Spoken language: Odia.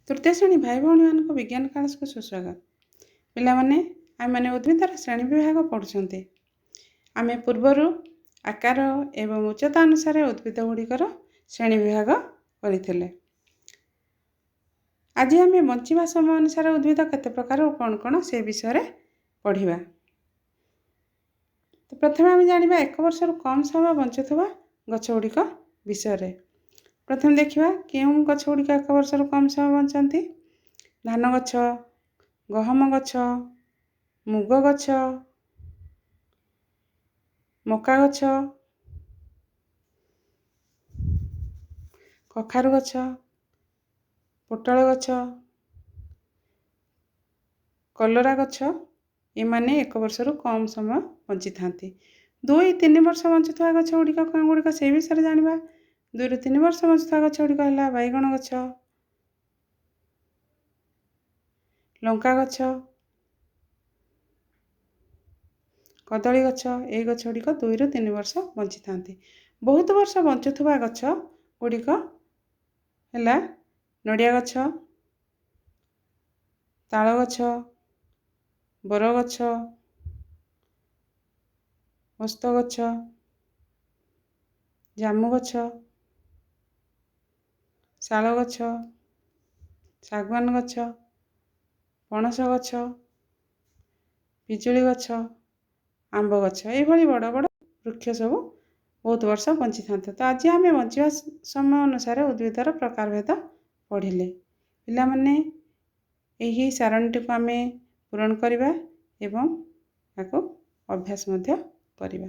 ତୃତୀୟ ଶ୍ରେଣୀ ଭାଇ ଭଉଣୀମାନଙ୍କୁ ବିଜ୍ଞାନ କ୍ଲାସକୁ ସୁସ୍ୱାଗତ। ପିଲାମାନେ, ଆମେମାନେ ଉଦ୍ଭିଦର ଶ୍ରେଣୀ ବିଭାଗ ପଢ଼ୁଛନ୍ତି। ଆମେ ପୂର୍ବରୁ ଆକାର ଏବଂ ଉଚ୍ଚତା ଅନୁସାରେ ଉଦ୍ଭିଦ ଗୁଡ଼ିକର ଶ୍ରେଣୀ ବିଭାଗ କରିଥିଲେ। ଆଜି ଆମେ ବଞ୍ଚିବା ସମୟ ଅନୁସାରେ ଉଦ୍ଭିଦ କେତେ ପ୍ରକାର ଓ କ'ଣ କ'ଣ ସେ ବିଷୟରେ ପଢ଼ିବା। ତ ପ୍ରଥମେ ଆମେ ଜାଣିବା 1 ବର୍ଷରୁ କମ୍ ସମୟ ବଞ୍ଚୁଥିବା ଗଛ ଗୁଡ଼ିକ ବିଷୟରେ। ପ୍ରଥମେ ଦେଖିବା କେଉଁ ଗଛ ଗୁଡ଼ିକ 1 ବର୍ଷରୁ କମ୍ ସମୟ ବଞ୍ଚନ୍ତି। ଧାନ ଗଛ, ଗହମ ଗଛ, ମୁଗ ଗଛ, ମକା ଗଛ, କଖାରୁ ଗଛ, ପୋଟଳ ଗଛ, କଲରା ଗଛ, ଏମାନେ 1 ବର୍ଷରୁ କମ୍ ସମୟ ବଞ୍ଚିଥାନ୍ତି। 2-3 ବର୍ଷ ବଞ୍ଚୁଥିବା ଗଛ ଗୁଡ଼ିକ କେଉଁ ଗୁଡ଼ିକ ସେଇ ବିଷୟରେ ଜାଣିବା। 2ରୁ 3 ବର୍ଷ ବଞ୍ଚୁଥିବା ଗଛ ଗୁଡ଼ିକ ହେଲା ବାଇଗଣ ଗଛ, ଲଙ୍କା ଗଛ, କଦଳୀ ଗଛ। ଏଇ ଗଛ ଗୁଡ଼ିକ 2ରୁ 3 ବର୍ଷ ବଞ୍ଚିଥାନ୍ତି। ବହୁତ ବର୍ଷ ବଞ୍ଚୁଥିବା ଗଛ ଗୁଡ଼ିକ ହେଲା ନଡ଼ିଆ ଗଛ, ତାଳ ଗଛ, ବରଗଛ, ଓସ୍ତ ଗଛ, ଜାମୁ ଗଛ, ଶାଳ ଗଛ, ଶାଗୁଆନ ଗଛ, ପଣସ ଗଛ, ପିଜୁଳି ଗଛ, ଆମ୍ବ ଗଛ। ଏଇଭଳି ବଡ଼ ବଡ଼ ବୃକ୍ଷ ସବୁ ବହୁତ ବର୍ଷ ବଞ୍ଚିଥାନ୍ତି। ତ ଆଜି ଆମେ ବଞ୍ଚିବା ସମୟ ଅନୁସାରେ ଉଦ୍ଭିଦର ପ୍ରକାରଭେଦ ପଢ଼ିଲେ। ପିଲାମାନେ, ଏହି ସାରଣୀଟିକୁ ଆମେ ପୂରଣ କରିବା ଏବଂ ତାକୁ ଅଭ୍ୟାସ ମଧ୍ୟ କରିବା।